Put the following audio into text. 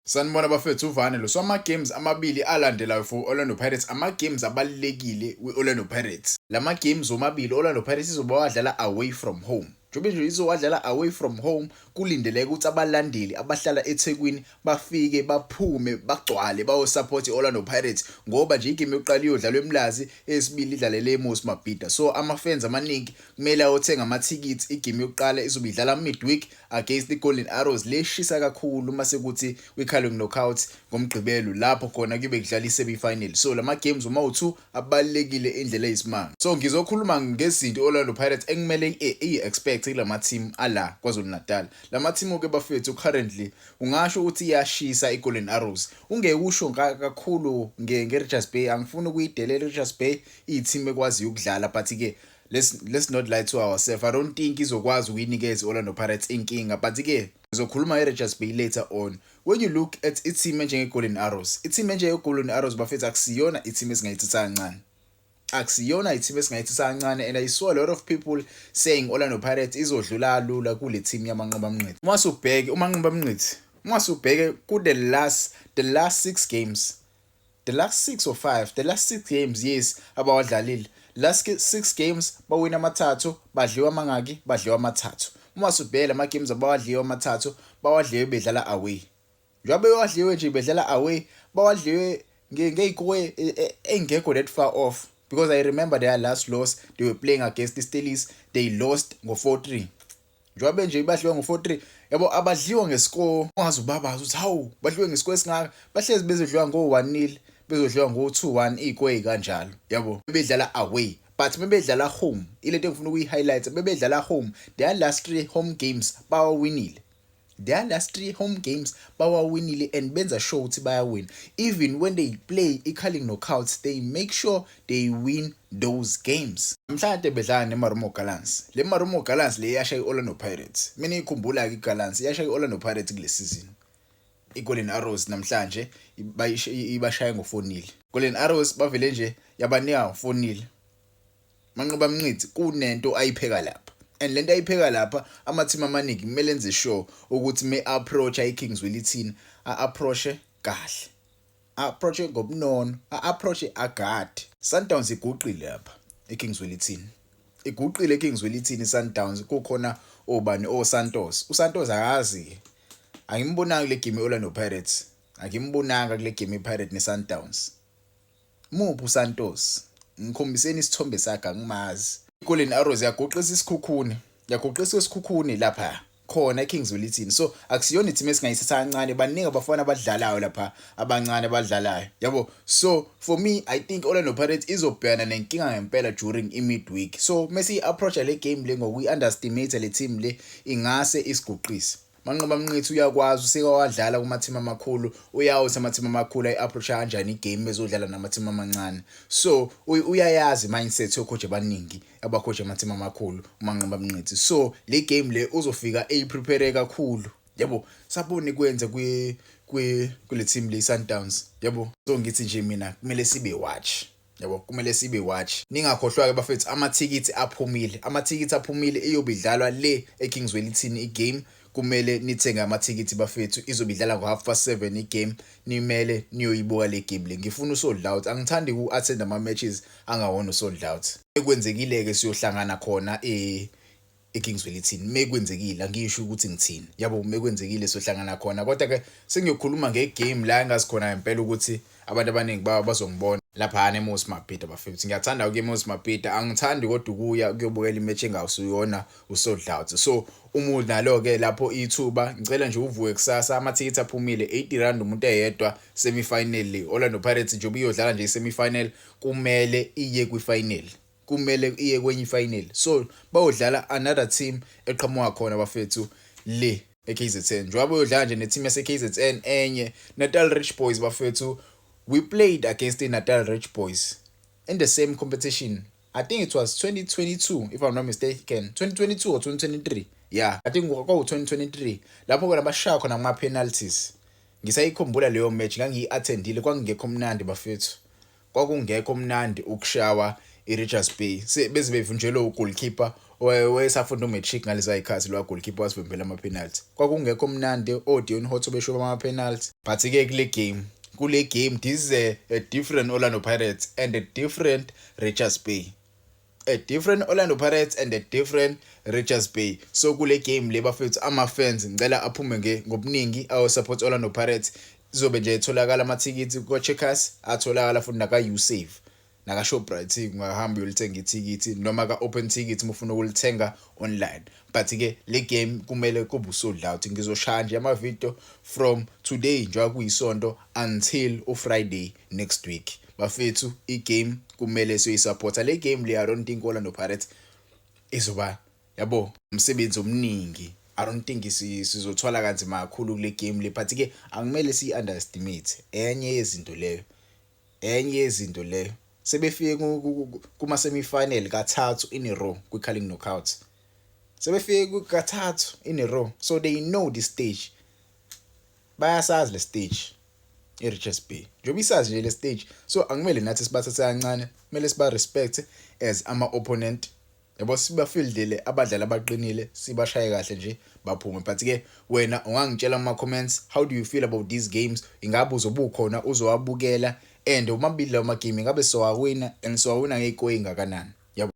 Sanibona bafethu, uvane lo. So ama-games amabili alandelayo for Orlando Pirates, ama-games abalulekile kwi-Orlando Pirates. Lama games omabili Orlando Pirates izoba wadlala away from home. Njengoba nje izowadlala away from home, kulindeleke ukuthi abalandeli abahlala eThekwini bafike baphume bagcwale bayosupport i-Orlando Pirates, ngoba nje igame yokuqala iyodlalwa eMlazi, eyesibili idlalele eMoses Mabhida. So ama-fans amaningi kumele ayothenga amathikithi. Igame yokuqala izobe idlala midweek against i-Golden Arrows leshisa kakhulu, mase kuthi kwi-Carling Knockout ngoMgqibelo lapho khona kuyobe kudlala i-semi-final. So lama games uma u2 abalulekile indlela eyisimanga. So ngizokhuluma ngezinto Orlando Pirates ekumele iyi-expect kulama team ala KwaZulu Natal. Lama team ke bafethu, currently ungasho ukuthi iyashisa i-Golden Arrows. Ungeke usho kakhulu nge-Richards Bay. Angifuni ukuyidelela i-Richards Bay, iyi-team ekwaziyo ukudlala, but ke let's not lie to ourselves, I don't think izokwazi ukuyinikeza i-Orlando Pirates inkinga, but ke ngizokhuluma nge-Richards Bay later on. When you look at i-team enjenge-Golden Arrows, i-team enjenge-Golden Arrows bafethu, akusiyona i-team esingayithatha kancane, akusiyona i-team esingayithatha kancane, and I saw a lot of people saying Orlando Pirates izodlula lula kule team yaManqoba Mnqithi. Uma usubheke uManqoba Mnqithi, uma usubheke ku the last 6 games, the last 6 or 5, the last 6 games, yes, abawadlalile, last 6 games bawina amathathu, badliwa amangaki? Badliwa amathathu. Uma usubheka ama games abawadliwe amathathu, bawadliwe bedlala away. Njengoba bewadliwe nje bedlala away, bawadliwe ngey'score engekho that far off, because I remember their last loss, they were playing against the Stellies, they lost ngo-4-3. Njengoba nje badliwe ngo-4-3, yabo, abadliwa ngescore ungaze ubabaze ukuthi hawu, badliwe ngescore esingaka. Bahlezi bezodliwa ngo-1-0, bezodliwa ngo-2-1, iy'score ey'kanjalo, yabo, bedlala away. But bebedlala home, ilento engifuna ukuyi-highlight, bebedlala home, their last three home games bawawinile. Their last three home games bawawinile and benza sure ukuthi bayawina. Even when they play i-Carling Knockouts, they make sure they win those games. Mhlawumbe bedlala ne-Marumo Gallants, le Marumo Gallants le yashaya i-Orlando Pirates. Mina ngikhumbula-ke i-Gallants yashaya i-Orlando Pirates kule season. I-Golden Arrows namhlanje ibashaya ngo-4-0. Golden Arrows bavele nje yabanika ngo-4-0. Manqoba Mnqithi kunento ayipheka lapha, and lento ayipheka lapha, ama-team amaningi kumele enze sure ukuthi me approach i-King Zwelithini, a-approach kahle, a-approach ngobunono, a-approach agade. Sundowns iguqile lapha eKing Zwelithini, iguqile eKing Zwelithini Sundowns. Kukhona obani? OSantos. uSantos akazi, angimbonanga kule game eOrlando Pirates, angimbonanga kule game iPirates neSundowns. Muphi uSantos? Ngikhombiseni isithombe sakhe, angimazi. Golden Arrows yaguqisa iSekhukhune, yaguqisa iSekhukhune lapha khona eKing Zwelithini. So akusiyona i-team esingayithatha kancane. Baningi abafana abadlalayo lapha, abancane abadlalayo, yabo. So for me, I think Orlando Pirates izobhekana nenkinga ngempela during i-midweek. So mase i-approach le game le ngokuyi-underestimate le team le, ingase isiguqise. Manqoba Mnqithi uyakwazi, useke wadlala kuma-team amakhulu, uyazi ama-team amakhulu ayi-approach kanjani igame ezodlala nama-team amancane. So uyayazi mindset yocoach abaningi abacoach ama-team amakhulu uManqoba Mnqithi. So le game le uzofika eyiprepare kakhulu, yabo, sabone kwenza kwi kule team le Sundowns, yabo. So ngithi nje mina kumele sibe watch, yabo, kumele sibe watch. Ningakhohlwa ke bafethu, amathikithi aphumile, amathikithi aphumile. Iyobe idlalwa le eKing Zwelithini igame. Kumele nithenge amathikithi bafethu. Izobe idlala ngo-7:30 igame. Nimele niyoyibuka le game le. Ngifuna usold out, angithandi ku-attend ama-matches angawona usold out. Ekwenzekile-ke siyohlangana khona eKing Zwelithini mekwenzekile, angisho ukuthi ngithini, yabo, mekwenzekile sohlangana khona. Kodwa ke sengiyokhuluma ngegame la engazi khona ngempela ukuthi abantu abaningi bazongibona laphana eMoses Mabhida bafethu. Ngiyathanda ukuya eMoses Mabhida, angithandi kodwa ukuya kuyobukela imatch engawusuyona usold out. So uma unalo ke lapho ithuba, ngicela nje uvuke kusasa. Amathikithi aphumile, R80 umuntu eyedwa. Semi final le, Orlando Pirates njengoba iyodlala nje i-semi final, kumele iye kwi-final, kumele iye kwenye i-final. So bayodlala another team eqhamuka khona bafethu le eKZN. Njengoba bayodlala nje ne-team yase-KZN enye, Natal Rich Boys bafethu. We played against the Natal Rich Boys in the same competition. I think it was 2022, if I'm not mistaken, 2022 or 2023. Yeah, I think kwaku 2023 lapho kona bashaya khona ama penalties. Ngisayikhumbula leyo match, ngangiyi-attendile. Kwakungekho mnandi bafethu, kwakungekho mnandi ukushawa i-Richards Bay, beze bevunjelwe ugoalkeeper. Wayesafunda u-matric ngaleza zikhathi lo goalkeeper wasivimbela ama-penalty. Kwakungekho mnandi, o-Deon Hotto beshoba ama-penalty. But-ke kule game this is a different Orlando Pirates and a different Richards Bay, a different Orlando Pirates and a different Richards Bay. So kule game le, bafethu, ama fans ngicela aphume ngobuningi ayo support Orlando Pirates. Izobe nje etholakala amathikithi ko Checkers, atholakala futhi naka Usave, naka Shoprite. Ungahamba uyolithenga ithikithi noma ka Open Ticket uma ufuna ukulithenga online. But ke le game kumele kube sold out. Ngizoshaya nje ama video from today, njengoba kuyisonto, until uFriday next week. Bafethu, igame kumele siyoyisupporta le game le. I don't think Orlando Pirates izoba, yabo, umsebenzi omningi. I don't think sizothwala kanzima kakhulu kule game le, but ke akumele si underestimate. Enye yezinto leyo, sebefike kuma semi-final kathathu in a row kwi Carling Knockout. Sebefike kathathu in a row, so they know the stage. Bayasazi le stage i-Richards Bay, njengoba isazi nje le stage. So akumele nathi sibathathe kancane, kumele siba respect as ama opponent, yabo, sibafieldele abadlali abaqinile, sibashaye kahle nje baphume. But ke wena ungangitshela kuma comments, how do you feel about these games? Ingabe uzobe ukhona uzowabukela? And omabili lawo magame, ingabe sowawina, and sowawina ngey'score ngakanani?